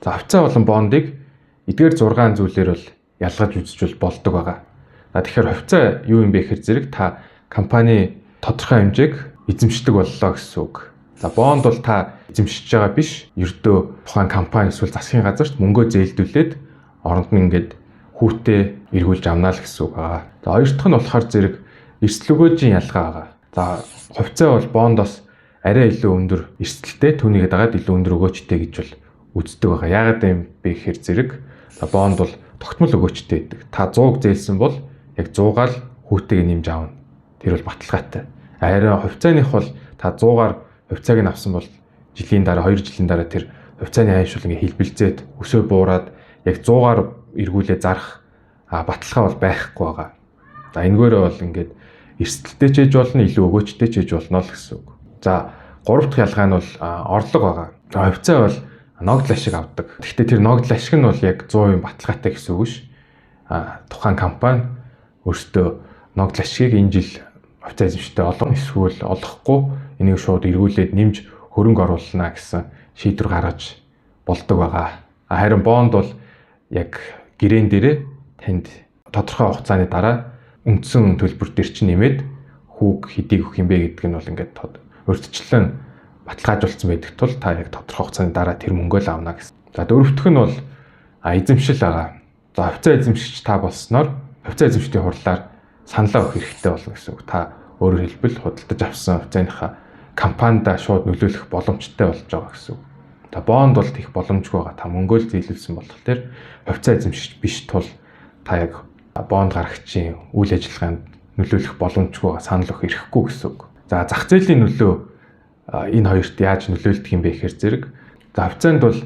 За, хувьцаа болон бондыг эдгээр 6 зүйлээр бол ялгаж үзэж болдог байгаа. За, тэгэхээр хувьцаа юу юм бэ гэхээр зэрэг та компани тодорхой хэмжээг эзэмшдэг боллоо гэсэн үг. За, бонд бол та эзэмшиж байгаа биш. Ердөө тухайн компани эсвэл засгийн газарт мөнгөө зээлдүүлээд оронд нь ингээд хүүтэй эргүүлж авна л гэсэн үг байгаа. За, хоёр дахь нь болохоор зэрэг эрсдэл өгөөжийн ялгаа байгаа. За, хувьцаа бол бондоос арай илүү өндөр эрсдэлтэй, түүнийг дагаад илүү өндөр өгөөжтэй гэж бол үздэг байгаа. Яагаад юм бэ гэхээр зэрэг бонд бол тогтмол өгөөжтэй байдаг. Та 100-г зээлсэн бол яг 100-гаар л хүүтэйг нэмж авна. Тэр бол баталгаатай. Харин хувьцааных бол та 100-аар хувьцааг нь авсан бол жилийн дараа, 2 жилийн дараа тэр хувьцааны ханш бол ингээ хэлбэлзээд өсөө буураад яг 100-аар эргүүлээ зарах баталгаа бол байхгүй байгаа. За, энэгээрээ бол ингээд эрсдэлтэй ч ээж болно, илүү өгөөжтэй ч ээж болно л гэсэн үг. За, гурав дахь ялгаа нь бол орлого байгаа. За, хувьцаа бол ногдол ашиг авдаг. Гэхдээ тэр ногдол ашиг нь бол яг 100% баталгаатай гэсэн үг биш. Тухайн компани өөртөө ногдол ашигыг энэ жил хувьцаа эзэмшигчдэд олгоно эсвэл олгохгүй, энийг шууд эргүүлээд нэмж хөрөнгө оруулна гэсэн шийдвэр гаргаж болдог байгаа. Харин бонд бол яг гэрээн дээрээ танд тодорхой хугацааны дараа үндсэн төлбөр дээр чинь нэмээд хүүг хэдийг өгөх юм бэ гэдг нь бол ингээд урьдчилан баталгаажуулсан байдаг тул та яг тодорхой хугацааны дараа тэр мөнгөө л авна гэсэн. За, дөрөвдөх нь бол эзэмшил байгаа. За, хувьцаа эзэмшигч та болсноор хувьцаа эзэмшигчдийн хурлаар саналаа өгөх хэрэгтэй болно гэсэн үг. Та өөрөөр хэлбэл худалдаж авсан хувьцааныхаа компанида шууд нөлөөлөх боломжтой болж байгаа гэсэн үг. За, бонд бол тех боломжгүй байгаа. Та мөнгөө л зээлүүлсэн болох тэр хувьцаа эзэмшигч биш тул та яг бонд гарагчийн үйл ажиллагаанд нөлөөлөх боломжгүй байгаа, санал өгөх эрхгүй гэсэн үг. За, зах зээлийн нөлөө энэ хоёрт яаж нөлөөлдөг юм бэ гэхээр зэрэг, за, хувьцаанд бол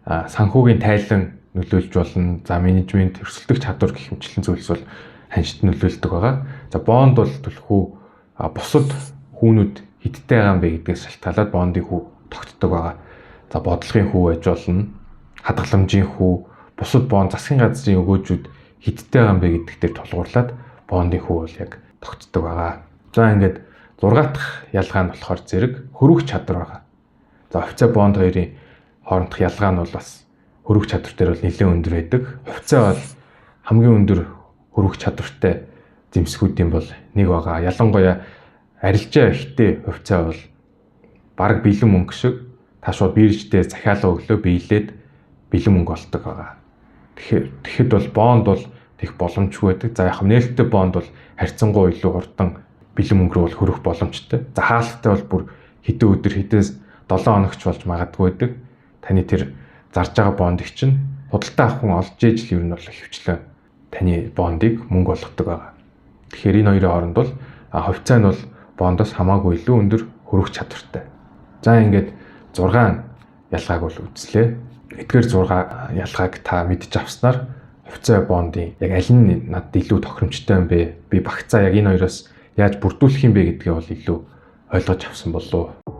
санхүүгийн тайлан нөлөөлж болно. За, менежмент, өрсөлдөх чадвар гэх мэтчлэн зүйлс бол ханшид нөлөөлдөг байгаа. За, бонд бол түлхүү бусад хүүнүүд хэдтэй байгаа юм бэ гэдгээс шалтгаалаад бондын хүү тогтдог байгаа. За, бодлогын хүү байж болно. Хадгаламжийн хүү, бусад бонд засгийн газрын өгөөжүүд хэдтэй байгаа юм бэ гэдэг дээр тулгуурлаад бондын хүү бол яг тогтдог байгаа. За, ингээд 6 дахь ялгаа нь болохоор зэрэг хөрвөх чадвар байгаа. За, хувьцаа бонд хоёрын хоорондох ялгаа нь бол бас хөрвөх чадвар дээр бол нэлээд өндөр байдаг. Хувьцаа бол хамгийн өндөр хөрвөх чадвартай зэмсгүүдийн бол нэг байгаа. Ялангуяа арилжаа ихтэй хувьцаа бол бараг бэлэн мөнгө шиг та шууд бирждээ захиалга өглөө биелээд бэлэн мөнгө олдог байгаа. Тэгэхээр тэгэхэд бол бонд бол тех боломжгүй байдаг. За, яг нээлттэй бонд бол харьцангуй илүү хурдан бэлэн мөнгө рүү бол хөрөх боломжтой. За, хаалттай бол бүр хэдэн өдөр, хэдэн 7 хоногч болж магадгүй байдаг. Таны тэр зарж байгаа бондыг чинь худалдаа авах хүн олж ээж л ер нь бол хөвчлээ таны бондыг мөнгө болгодог байгаа. Тэгэхээр энэ хоёрын хооронд бол хувьцаа нь бол бондоос хамаагүй илүү өндөр хөрөх чадвартай. За, ингээд 6 ялгааг бол үзлээ. Эдгээр 6 ялгааг та мэдж авснаар хувьцаа бондын яг аль нь надад илүү тохиромжтой юм бэ? Би багцаа яг энэ хоёроос яаж бүрдүүлэх юм бэ гэдгээ бол илүү ойлгож авсан болов уу?